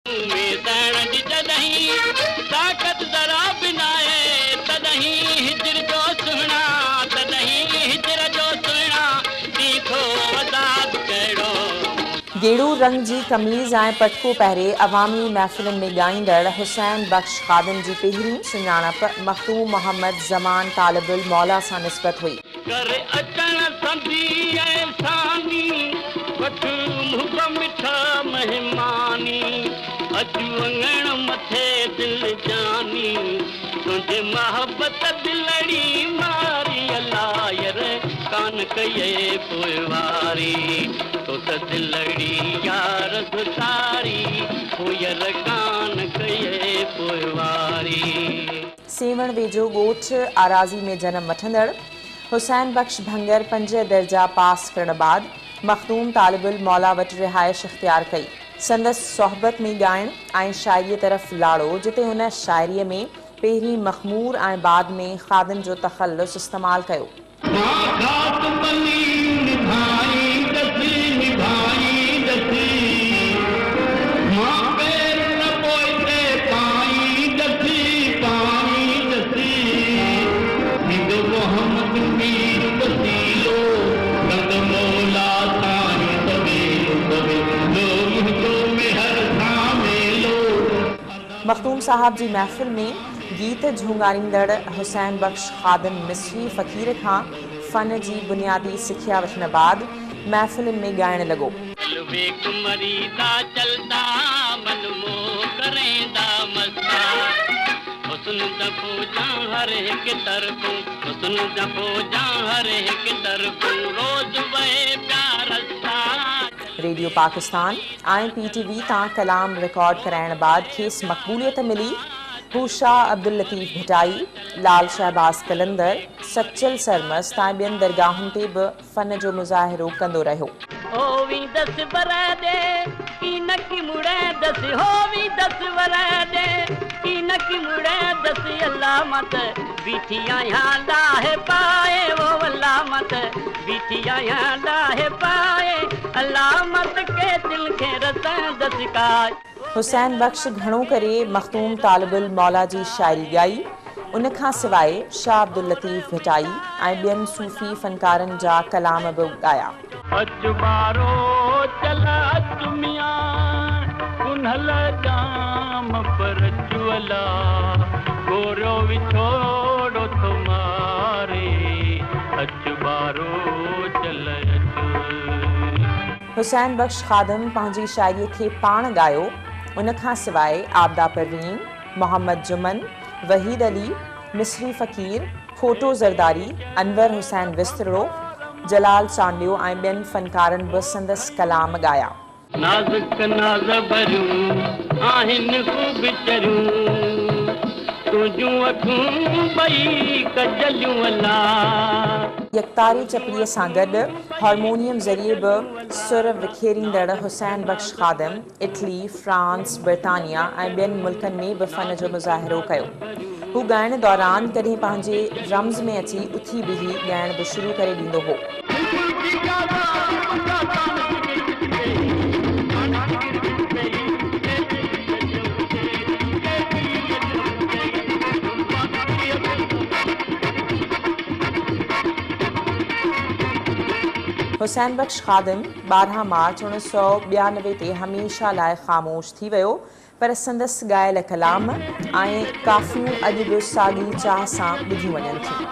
۾ سهڻ جي جڏهن طاقت ذرا به ناهي، تڏهن هجر جو سهڻا، تڏهن هجر جو سهڻا ٿي ٿو عذاب ڪهڙو. گيڙو رنگ جي قميض ۽ پٽڪو پهري عوامي محفلن ۾ ڳائيندڙ حسين بخش خادم جي پهرين سڃاڻپ مخدوم محمد زمان طالب الموليٰ سان نسبت هئي. ڪر اچڻ سندي احساني، وٺ محب مٺا مهماني، اچ اڱڻ مٿي دل جاني، تنهنجي محبت دلڙي ماري، الا ير ڪان ڪيئي پوئواري، تو ته دلڙي يار ڌتاري، هو ير ڪان ڪيئي پوئواري. سيوهڻ ويجهو ڳوٺ آراضي ۾ جنم وٺندڙ حسين بخش ڀنگر 5 درجا پاس ڪرڻ بعد مخدوم طالب الموليٰ وٽ رهائش اختيار ڪئي. سندس صحبت ۾ ڳائڻ ۽ شاعريء طرف لاڙو، جتي هن شاعريء ۾ پهرين مخمور ۽ بعد ۾ خادم جو تخلص استعمال ڪيو. مان گهات ٻني نڀائيندس، نڀائيندس، مان پير نه پوئتي پائيندس، پائيندس، ٿيندو محمد مير وسيلو، ڪندو مولا سائين سويلو، سويلو، منهنجو ميهر سان ميلو. مخدوم صاحب جي محفل ۾ گيت جهونگاريندڙ حسين بخش خادم مصري فقير کان فن جي بنيادي سکيا وٺڻ بعد محفلن ۾ ڳائڻ لڳو. ويک مريدا چلدا، من موهه ڪريندا مستا، حسن جا فوجان هر هڪ طرفون، حسن جا فوجان هر هڪ طرفون، روز وهي پيا رستا. ريڊيو پاڪستان ۽ پي ٽي وي تان ڪلام رڪارڊ ڪرائڻ بعد کيس مقبوليت ملي. هو شاهه عبداللطيف ڀٽائي، لال شهباز قلندر، سچل سرمست ۽ ٻين درگاهن تي به فن جو مظاهرو ڪندو رهيو. هو ويندس ور ڏي، ڪينڪ مڙندس، هو ويندس ور ڏي، ڪينڪ مڙندس، الله مان ته بيٺي آهيان لاهه پائي، او الله مان ته بيٺي آهيان لاهه پائي، الله مان ته ڪيتل کي رسندس ڪائي. حسين بخش گهڻو ڪري مخدوم طالب الموليٰ جي شاعري ڳائي. ان کان سواء شاهه عبداللطيف ڀٽائي ۽ ٻين صوفي فنڪارن جا ڪلام به ڳايا. اچ ٻارو چل اچ ميان ڪنهل ڄام پر اچ الا گوريو وڇوڙو ٿو ماري اچ ٻارو چل اچ. حسين بخش خادم پنهنجي شاعريء کي پاڻ ڳايو. ان کان سواء عابده پروين، محمد جمن، وحيد علي، مصري فقير، ڦوٽو زرداري، انور حسين وسترڙو، جلال چانڊيو ۽ ٻين فنڪارن به سندس ڪلام ڳايا. نازڪ ناز ڀريون آهن خوب چريون، تنهنجون اکيون ٻئي ڪجليون الا. يڪتاري چپڙيء سان گڏ هارمونيم ذريعي به سر وکيريندڙ حسين بخش خادم اٽلي، فرانس، برطانيا ۽ ٻين ملڪن ۾ به فن جو مظاهرو ڪيو. هو ڳائڻ دوران ڪڏهن پنهنجي رمز ۾ اچي اٿي بيهي ڳائڻ به شروع ڪري ڏيندو هو. حسين بخش خادم 12 مارچ 1992 تي هميشه لاء خاموش ٿي ويو، پر سندس ڳايل ڪلام ۽ ڪافيون اڄ به ساڳي چاهه سان ٻڌيون وڃن ٿيون.